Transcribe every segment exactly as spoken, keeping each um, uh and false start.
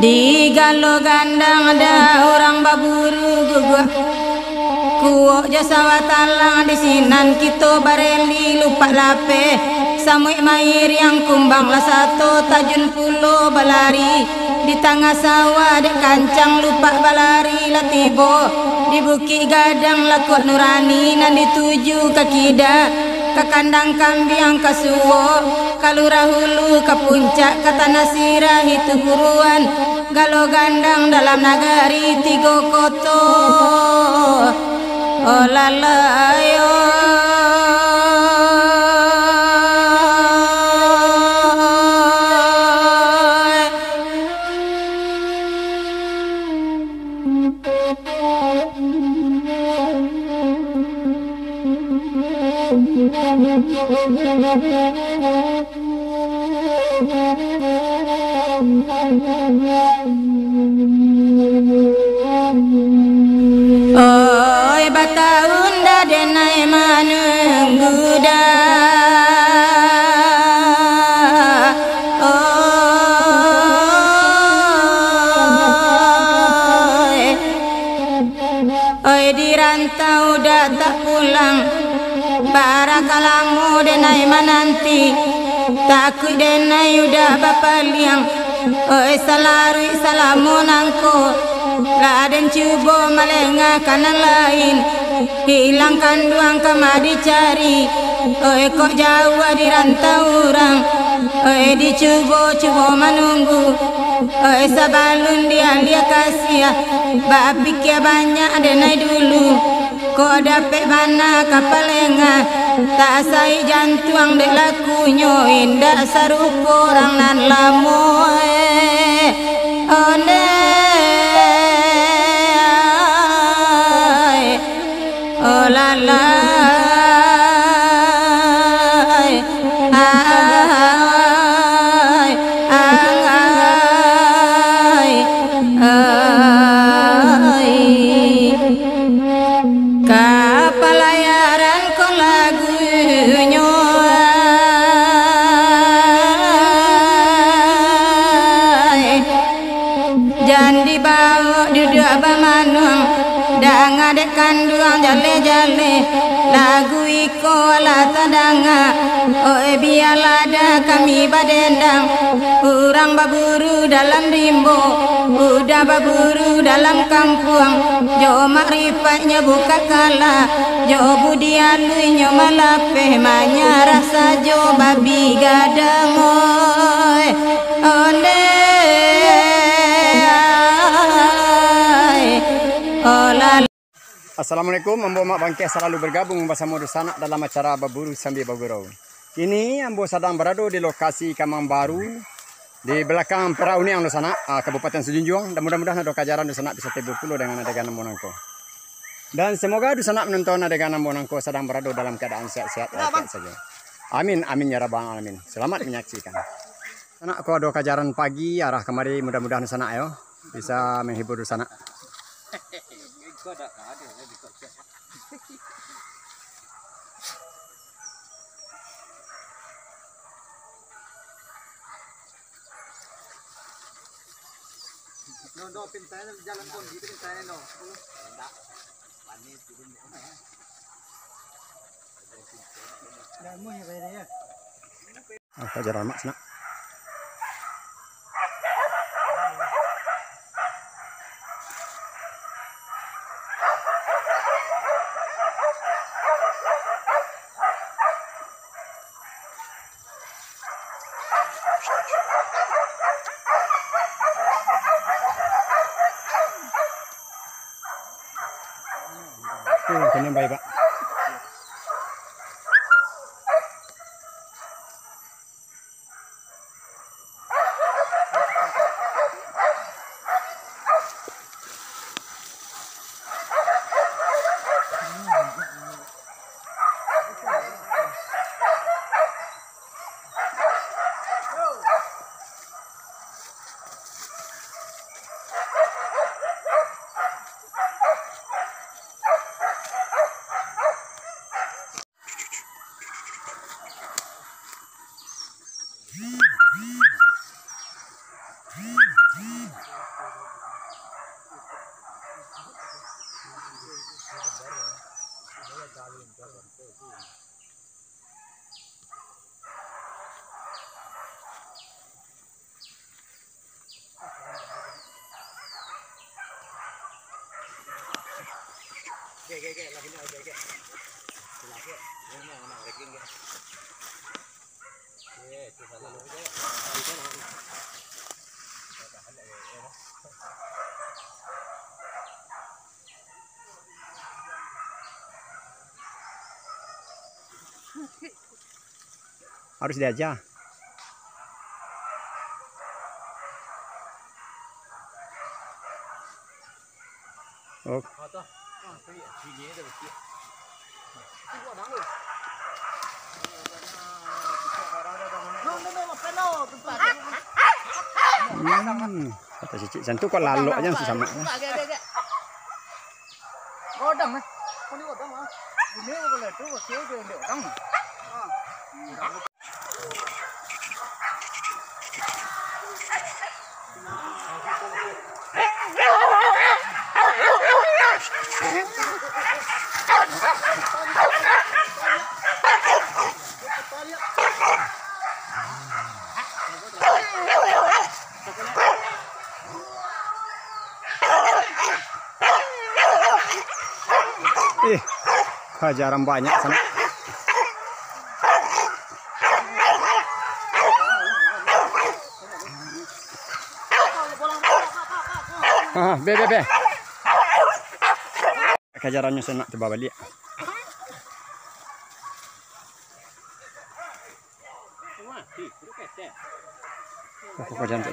Digalo gandang dah urang baburu guguak. Kuok jo sawah talang di sinan kito bareli lupak lapeh. Samuik mairiang kumbang lah sato tajun pulo balari. Di tangah sawah dek kancang lupak balari lah tibo. Di Bukik Gadang lakuak nurani nan dituju ka kida. Ka kandang kambiang ka suok, ka lurah hulu, ka puncak, ka tanah sirah itu buruan, galo gandang dalam nagari tigo koto. Oh lalayo. Oi, batahun dah denai manunggu dah. Oi, oi, di rantau dah tak pulang. Bara ka lamo denai mananti. Takuik denai udah bapaliang. Oi, salaruik salamo nangko. Lah den cubo malengah ka nan lain. Hilang kanduang ka ma dicari. Oi, kok jauah di rantau urang. Oi, dicubo-cubo manunggu. Oi, sabalun dialiah kasiah. Bapikia banyak denai dulu. Kok dapek bana ka palengah. Tak saik jantuang dek lakunyo. Indak sarupo urang nan lamo, eh. Ondeh, ai. Oh lalai, ai, ang, ai, ai. Ka palayaran ko lagunyo, ai. Jan dibawok duduak bamanuang, danga dek kanduang jaleh-jaleh, lagu iko alah tadanga. Oi, bialah dah kami badendang, urang baburu dalam rimbo, udah baburu dalam kampuang, jo makrifat nyo buka kalah, jo budi aluih nyo malapeh, manyarah sajo babi gadang, oi. Ondeh, ai, olah. Assalamualaikum, ambo Mak Bangkeh salalu bergabung basamo dunsanak dalam acara Baburu Sambil Bagurau. Kini ambo sadang barado di lokasi kamang baru, di balakang Perak Uniang dunsanak, ah, Kabupaten Sijunjuang. Dan mudah-mudahan ado kajaran dunsanak bisa tibo pulo dengan adegan ambo nangko. Dan semoga dunsanak menonton adegan ambo nangko sadang barado dalam keadaan sehat-sehat walafiat sajo. Amin, amin ya rabbal alamin. Selamat menyaksikan. Sanak ko ado kajaran pagi arah kamari, mudah-mudahan sanak yo bisa menghibur sanak. No, no, pintai jalan kondi tu pintai no. Ndak. Panis turun. Dah muih kaya dia. Ah, tak jarang mak sanak. Oh, kena baik, Pak. Harus diaja. Oh. Hmm, kata cicik, santu kok lalok aja langsung sama. Godang, eh. Kau ni godang, ah. Ini kalau tu, oke, dia ambil godang. Ih, kajaran banyak sanak. Ah, be, be, be. Kajarannyo sanak tu babaliak. Kok, kok jangan tu.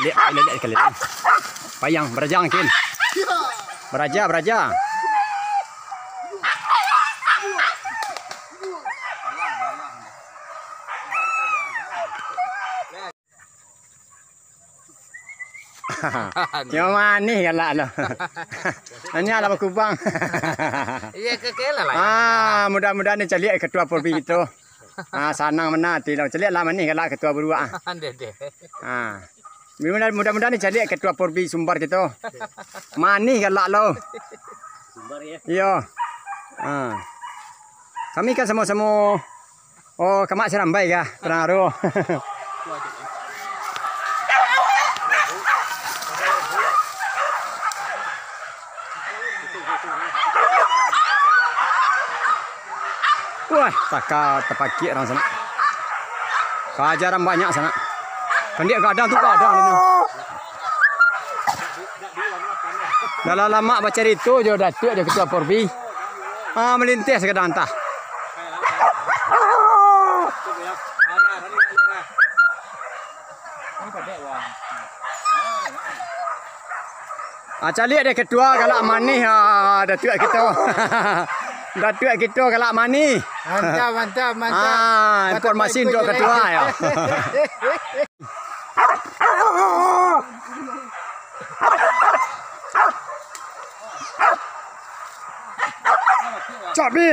Liek, liek, liek, liek. Payang, baraja, Kin. Baraja, baraja. Nyo manih galak lo. Nyo lah bakubang. Iya, ke, ke lah, lah. Ah, mudah-mudahan dicaliak ketua Polbi kito. Ah, sanang bana ati lo. Caliak lah manih galak ketua buruak, ah. Deh, deh. Ah. Mudah-, mudah-mudahan dicaliak ketua Polbi Sumbar kito. Manih galak lo. Sumbar, ya? Iyo. Ah. Kami kan samo-samo Oh, kamak sirambai kah? Kurang aruh. Wah, taka tapakiak urang sanak. Kajaran banyak sanak. Kandiak gadang tu gadang ni. Dah lah lamak bacarito jo Datuak jo Ketua Polbi. Ah, malinteh sagadang antah. Ah, caliak deh Ketua galak manih, ah, Datuak kito. Datuak kito galak manih. Mantap, mantap, mantap. Ah, informasi untuk Ketua, yo. Cabe.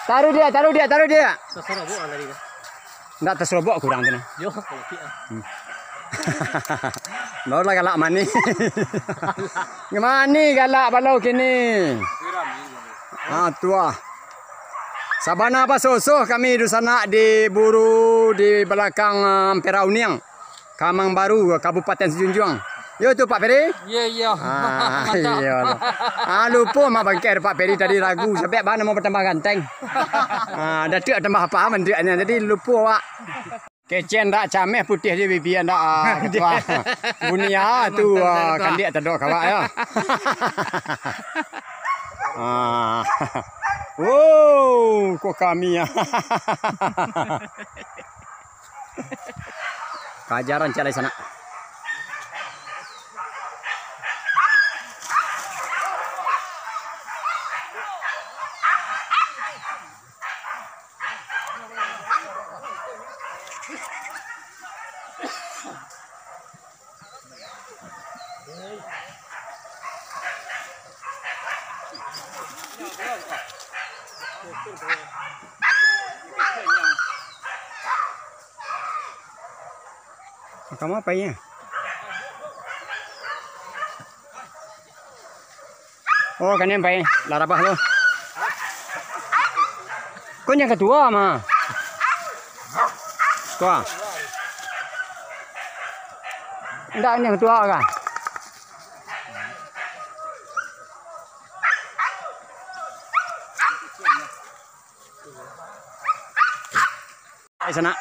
Taruh dia, taruh dia, taruh dia. Taserobok lah tadi tu. Ndak taserobok kurang tu nah. Yo, oke ah. Hmm. Barulah galak mani. Mani galak balau kini. Ah, tuah. Sabana basosoh kami dunsanak di buru di balakang, ah, Ampera Uniang. Kamang Baru, Kabupaten Sijunjuang. Yo tu Pak Peri? Iyo, iyo. Ah, mantap. Iyo lah. Ah, lupo Mak Bangkeh Pak Peri tadi ragu, sabab bana mau batambah ganteng. Ah, Datuak tambah apa mandaknyo, jadi lupo awak. Kecek ndak cameh putih je bibia ndak, ah, ketua. Bunyi ah tu, ah, kandiak tadok awak yo. Ah. Wow, kok kami ah. Kajaran calai sanak. Kama pai nyo? Oh, kanian pai, lah rabah tu. Ko nan katua mah. Tua. Ndak nan katua ka? Ai, sanak.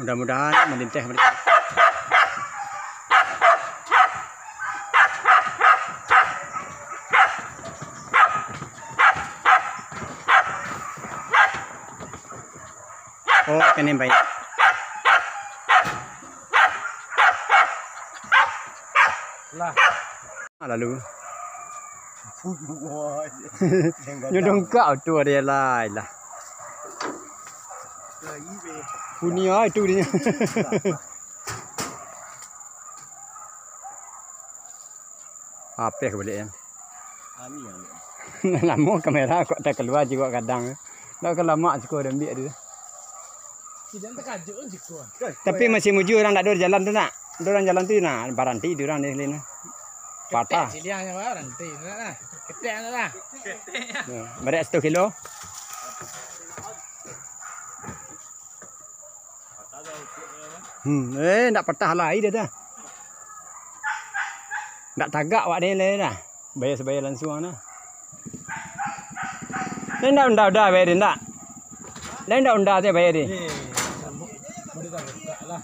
Mudah-mudahan malinteh, malinteh. Oh, kene baik. Lah. Ah, lalu. Nyo dongkak tu ari lai lah. Bunyi ai tu dia. Apeh ka baliak, Yan? Lamo kamera kok takalua jiwa kadang. Ndak ka lamak siko diambiak tu. Tapi masih mujur urang, ndak ado jalan tu nak. Ado urang jalan tu nah, baranti tu urang di sini. Patah. Ketek ciliang nyo baranti tu nah. Ketek tu nah. Yo, barek satu kilo. Hmm, eh, ndak patah lai dah dah. Ndak tagak awak ni lai dah. Bayar sabaya lansuang nah. Lai ndak unda-unda bayar deh, ndak? Lai ndak unda tu bayar deh. Eh, sambut. Boleh tak buka lah.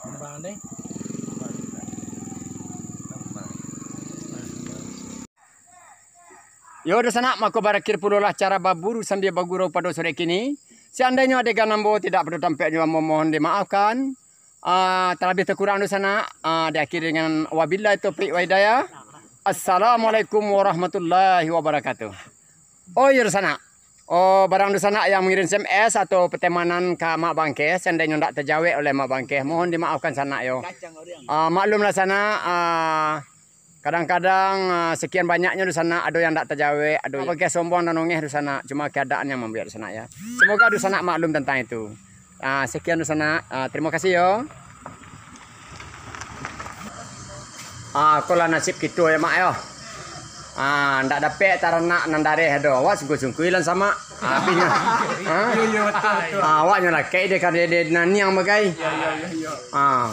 Kembang deh. Yo, dunsanak, mako barakhir pulolah acara baburu sambia bagurau pado sore kini. Seandainyo adegan ambo tidak pado tampek juo, ambo mohon dimaafkan. Ah, talabiah takurang dunsanak, ah, diakhiri dengan wabillahi taufiq wa hidayah. Assalamualaikum warahmatullahi wabarakatuh. Oh iyo, dunsanak. Oh, barang dunsanak yang mangirim S M S atau patamanan ka Mak Bangkeh, seandainyo ndak tajawek oleh Mak Bangkeh, mohon dimaafkan sanak yo. Ah, maklumlah sanak, ah, kadang-kadang, ah, sekian banyaknyo dunsanak, ado yang ndak tajawek, ado. Mak Bangkeh sombong dan ongeh dunsanak, cuma keadaan yang mambuek dunsanak yo. Semoga dunsanak maklum tentang itu. Ah, sekian dunsanak. Ah, terima kasih yo. Ah, ko lah nasib kito yo, Mak yo. Ah, ndak dapek taranak nan dareh ado. Awak sungkui-sungkui lan samak. Ah, habisnyo. Ah? Iyo, iyo, betul, betul. Ah, awaknyo lah kek deh, kan deh, deh, naniang bagai. Iyo, iyo, iyo, iyo. Ah,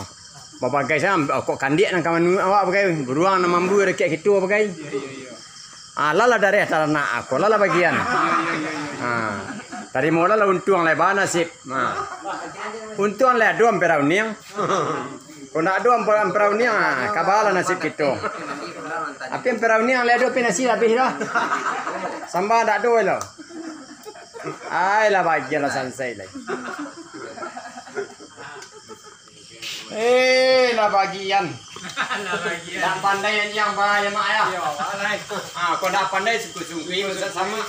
babagai sajo, kok kandiak nan ka manuruik awak bagai. Buruang nan mambu dakek kito bagai. Iyo, iyo, iyo. Ah, lah lah dareh taranak ako, lah lah bagian. Ah, tarimolah lah untuang lai banasib. Ah. Untuang lai ado ampera uniang. Kok ndak ado ampera, ampera uniang, ah, kabalah nasib kito. Tapi ampera uniang lai ado, tapi nasi lah abih dah. Samba ndak ado lo. Ai lah bagian lah sansai lai. Eh, lah bagian. Lah bagian. Ndak pandai anjiang ba-, ya, Mak, ya? Iyo, alai. Ah, kok ndak pandai, sungkui-sungkui masak samak.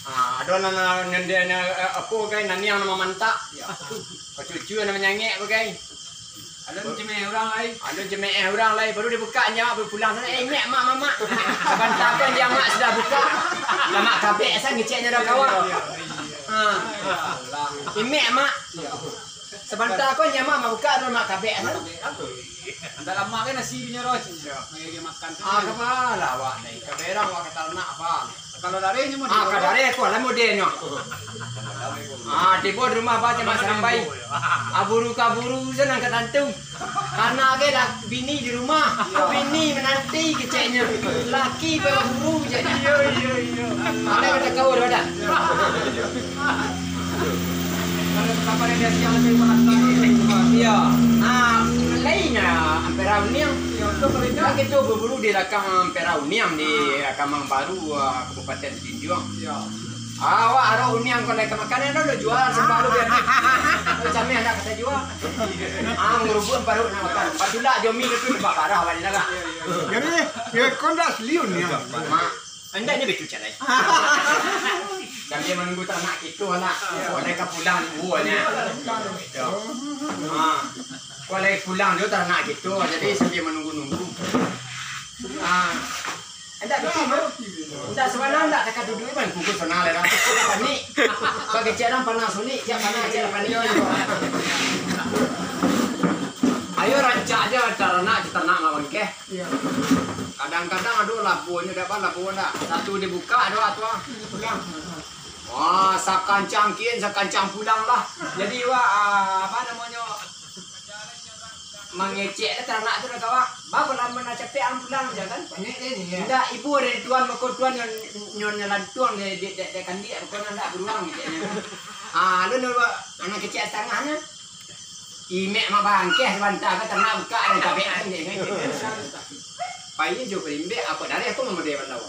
Ah, ado nan, nan, nan, nan, eh, apo, gai, naniang nan mamantak. Iyo. Kacucu nan manyangek, gai. Alun cemeh urang lai. Alun cemeh urang lai, baru dibuka nyo, baru pulang sana. Eh, ingat mak, mamak. Sabanta ko nyo mak sudah buka. Lah mak kabek asa ngeceknyo dah kawan. Ha. Ingat mak. Sabanta ko nyo mak, mak buka tu mak kabek asa. Andak lama kan nasi nyo roh. Lagi makan tu. Ah, kapala awak ni. Kaberang awak kata nak apa? Kalau dareh ni mah Ah, ka dareh ko lah modelnyo. Ah, tibo di rumah baca mak sarambai. Aburu kaburu se nan ka tantu. Karena ke lah bini di rumah, bini menanti keceknya. Laki baburu je. Iyo, iyo, iyo. Ada kata kau ada. Kalau kapan dia siang lebih makan. Iya. Ah, lainnya ampera uniang. Kan kita berburu di belakang ampera uniang di Kamang Baru, ah, Kabupaten Tanjuang. Awak arok uniang ko lai ka makan, ado lo jual sambah lo biar. Kami anak kata jual. Ah, ngurubun baru nak makan. Patulak jomi tu nampak parah balik dah. Jadi, ya kau dah seliun ni. Mak, anda ni betul calai. Sambil menunggu ternak kita nak. Kau lai ka pulang dulu nya. Ha. Kau lai pulang juga ternak kita. Jadi sambil menunggu-nunggu. Ah. Indak betul, Mak. Indak, samalam indak takah duduak, Bang. Kuku sana lah, dah. Panik. Pakai cek orang panas unik, cek panas, cek panik. Ayo rancak aja, taranak, taranak mak bangkeh. Kadang-kadang ado labuanyo, dak apa labuan dak. Satu dibuka, ado atu ah. Wah, sakancang kian, sakancang pulang lah. Jadi, wah, ah, apa namonyo, mangecek lah taranak tu lah, kawak. Ba, kok lamo nak capek ang pulang je, kan? Panik dia ni, ya? Indak, ibu dari tuan, mako tuan nyo, nyo, nyo lantuang di, di, di, di kandik, mako nyo ndak beruang, keceknyo. Ah, lu nyo, anak kecek satangahnyo. Imek mak bangkeh sabanta, kan taranak buka, dan capek, kan, dia, kan? Pai jo berimbek, apa darah tu mamodai bandau.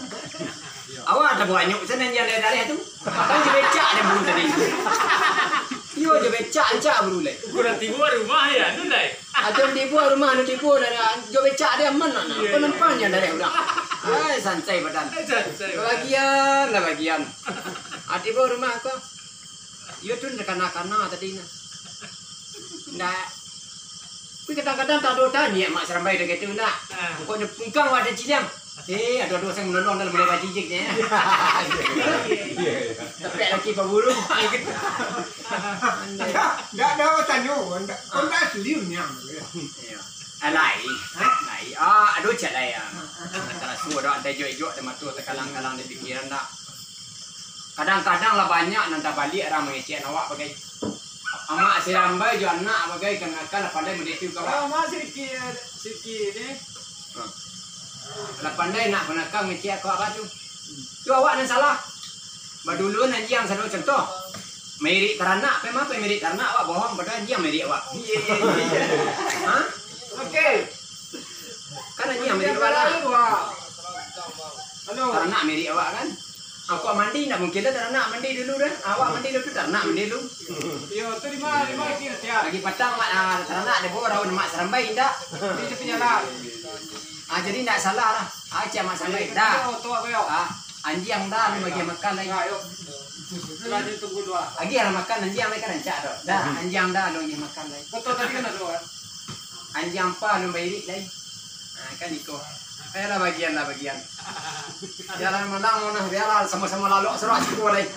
Awak ada banyak sana yang darah tu. Kan dibecak dia bulu tadi. Iyo, dibecak, cak bulu lai. Kurang tibo rumah ya, tu lai. Ajo tibo rumah, anu tibo darah. Jo becak dia aman, nah. Iya, apa iya. Nampak yang darah udah. Ai, santai badan. Santai badan. Bagian lah bagian. Ati bo rumah ko. Iyo tu ndak kana-kana tadi nah. Ndak. Tapi kadang-kadang tak ada tanya mak sarambai dah gitu nak. Ah. Pokoknya pungkang ada ciliang. Eh, ada dosa menolong dalam mulai bajijik ni. Tapi lagi paburu. Ndak, ndak ada tanyo, ndak, kau ndak asli ni. Iya. Ah, lai. Lai. Ah, aduh, cak lai, ah. Antara suo dah, ada ejok-ejok, ada matu, takalang-kalang di pikiran dah. Kadang-kadang lah banyak nan tabaliak urang mangecek awak bagai. Amak sirambai jo anak bagai, kan nakal lah pandai mandeh tu kawak. Ah, mak, sedikit, sedikit, eh. Ha. Lah pandai nak nakal mangecek kawak batu. Tu awak nan salah. Baduluan anjiang sado contoh. Mairik taranak, pai mah pai mairik taranak awak bohong, padahal anjiang mairik awak. Iya, iya, iya. Ha? Oke. Kan anjiang mairik awak lah. Halo. Taranak mairik awak kan. Aku mandi, ndak mungkin lah taranak mandi dulu dah. Awak mandi dulu, taranak mandi dulu. Iyo, tu di mana, di mana kira tiap? Lagi patang, mak, ah, taranak dia bawa raun mak sarambai, indak? Di tepi jalan. Ah, jadi ndak salah lah. Ah, cak mak sarambai. Dah. Oto apa yo? Ah, anjiang dah, lu bagi makan lagi. Nah, yo. Sudah ditunggu dua. Lagi lah makan anjiang lagi kan rancak tu. Dah, anjiang dah, lu bagi makan lagi. Betul tadi kan ada kan? Anjiang apa lu bairik lai? Ha, kan iko. Ayolah bagian lah bagian. Biarlah manang, manang, biarlah sama-sama lalok serak siko lai.